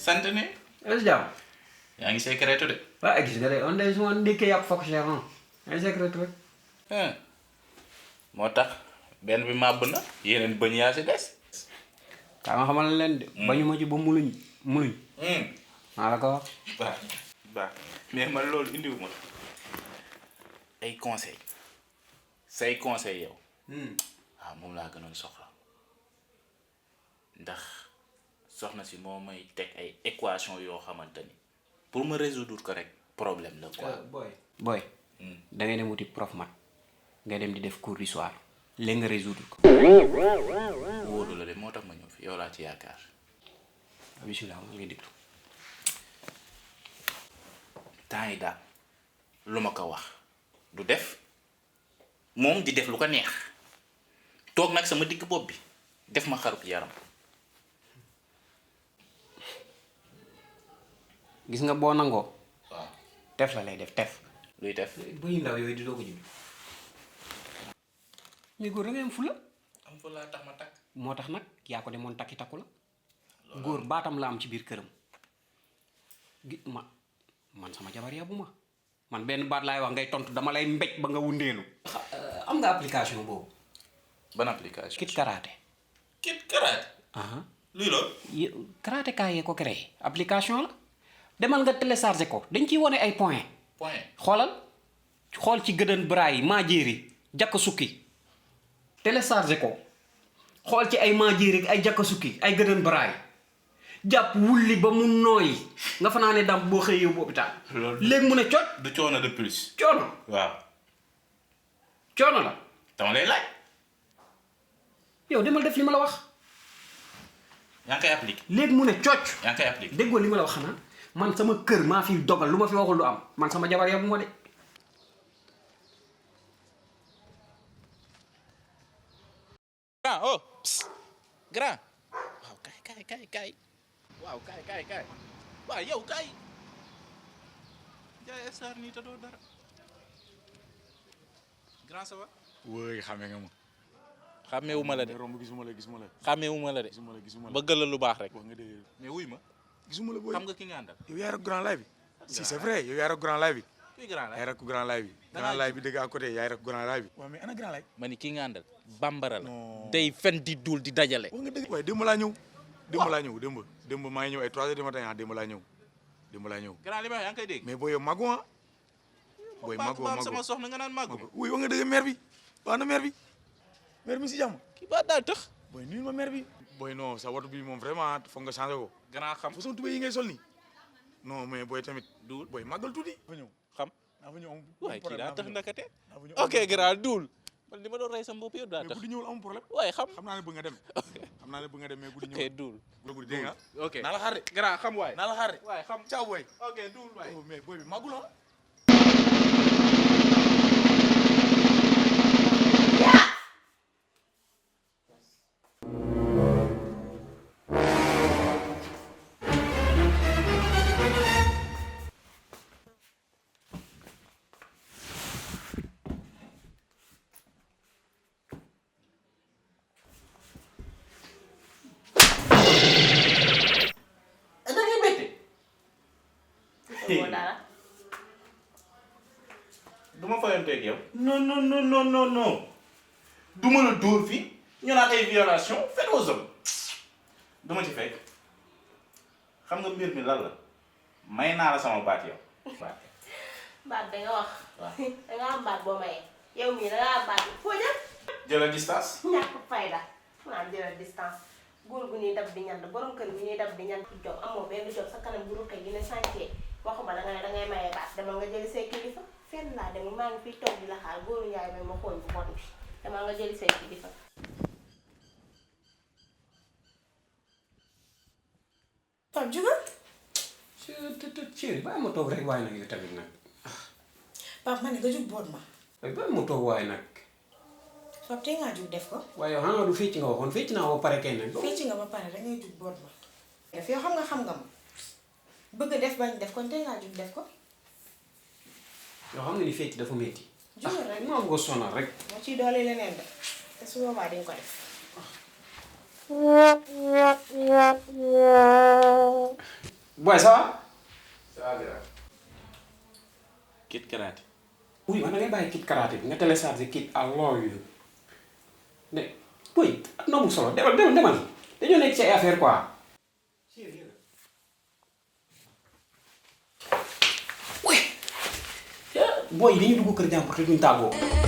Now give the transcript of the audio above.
sant ni. est-ce jàmm. yaa ngi secret de. waaw gis nga de on est souvent ndékkee yàpp fokk cher ah. ay secret rek. moo tax benn bi màbb na yeneen bëñ yaa si des. kaa nga xamal leen de. bañu ma ci ba muluñ. maa la ko wax. baax mais man loolu indiwuma ay conseil say conseil yow. waaw moom laa gënoon soxla ndax soxna si moo may teg ay équation yoo xamante ni pour ma résoudre ko rek problème la quoi. boy da ngay dem wuti prof mat ngay dem di def cours du soir léegi nga résoudre ko. wóolu la de moo tax ma ñëw fi yow laa ci yaakaar. bismillah ma ngi déglu. temps yi daal lu ma ko wax du def moom di def lu ko neex toog nag sama digg bopp bi def ma xarub yaram. gis nga boo nangoo. waaw tef la lay def tef. luy def. bëy ndaw yooyu di doo ko judd. mais góor da ngay am fula. am fa laa tax ma takk. moo tax nag yaa ko demoon takki takku la. góor baatam la am ci biir këram. man sama jabar yabu ma man benn baat laay wax ngay tontu dama lay mbéj ba nga wundeelu. am nga application boobu. ban application. Kit Karaté. Kit Karaté. luy loolu. Karaté kaa yee ko créé application la demal nga téléchargé ko dañ ciy wone ay point xoolal xool ci gëdën bras yi maa jéeri jakk sukki téléchargé ko xool ci ay maa jéeri ay jakk sukki ay gëdën bras yi jàpp wulli ba mu nooyi nga fanaa ne dam boo xëy yóbbu hôpital. léegi mu ne cooc. du coono de plus. coono. waaw. coono la. dama lay laaj. yow demal def li ma la wax. yaa ngi koy appliqué. léegi mu ne cooc. yaa ngi koy appliqué. déggoo li ma la wax xanaa man sama kër maa fi dogal lu ma fi waxul lu am man sama jabar yabu ma de. grand oh grand waaw kaay. waaw kaay waaw yow kaay jaay star nii te doo dara grand ça va. wóoy xamee nga ma. xàmmeewuma la de. romb gisuma la. xàmmeewuma la de. bëggal la lu baax rek. wax nga dëgg. mais wuy ma. gisuma la booy xam nga ki nga àndal. yow yaa rek grand live bi. si c'est vrai yow yaa rek grand live bi. kuy grand live yaay rek grand live bi. grand live bi dëgg à côté yaay rek grand live bi. waaw mais ana grand live. ma ni ki nga àndal bambara la. non day fen di duul di dajale. wax nga dëgg waaye démb laa ñëw. démb maa ngi ñëw ay 3 heures du matin ah démb laa ñëw. grand li ma wax yaa ngi koy dégg. mais booy yow magu ah. booy magu sama soxna nga naan magu. wuy wax nga dëgg maire bi. waa na maire bi. maire mi si jàmm. kii ba daa tëx. booy nuyu ma maire bi. booy non sa watu bi moom vraiment foog nga changé ko. grand xam façon tubéy yi ngay sol nii. non mais booy tamit. duul booy màggal tuuti. fa ñëw xam. naa fa ñëw am. waaye kii daa tax ndakate. naa fa ñëw ok grand duul. man li ma doon rey sama bopp yow daa tax. mais guddi ñëwul amul problème. waaye xam naa ne bëgg nga dem. xam naa ne bëgg nga dem mais guddi ñëwul. ok duul. guddi dégg nga. ok naa la xaar de. grand xam waay. naa la xaar de. waaye xam caaw booy. ok duul waay. oh mais booy bi màggul ah. du ma fayanteeg yow. non du ma la dóor fii ñu naan ay violation faite aux hommes du ma ci fekk xam nga mbir mi lan la may naa la sama baat yow. baat da nga wax. waaw da nga am baat boo mayee. yow mii da nga am baat foo jëm. jëlal distance. ñàkk fayda maanaam jëlal distance góor gu ñuy dab di ñand borom kër gu ñuy dab di ñand job amoo benn job sa kanam bu ruqee gi ne sàncee waxuma da nga ne da ngay mayee baat demal nga jëli say kilifa fenn laa demul maa ngi fiy toog di la xaar góoru Njaay may ma xooñ bu bon bi demal nga jëli say kilifa. Pape Juga. chéri bàyyi ma toog rek waaye nag yow tamit nag. Pape ma ne nga jug boot ma. bàyyi ma toog waaye nag. Pape tey ngaa jug def ko. waaye yow xanaa du fecc nga waxoon fecc naa ba pare kay nag. fecc nga ba pare dangay jug boot ma. def yow xam nga ma bëgg def bañ def kon tey ngaa jug def ko. yoo xam nga ni fecc dafa métti. jugal rek maa bëgg a sonal rek. moo ciy doole leneen de te su boobaa di nga ko def. Boy, ça va? Ça va bien. Kit Karaté. Oui, man da ngay bàyyi Kit Karaté bi nga téléchargé Kit I love you. Ne boy ak na mu solo demal dañoo nekk ci ay affaire quoi. Oui. Boy dañuy dugg kër jàmbur te duñ tàggoo.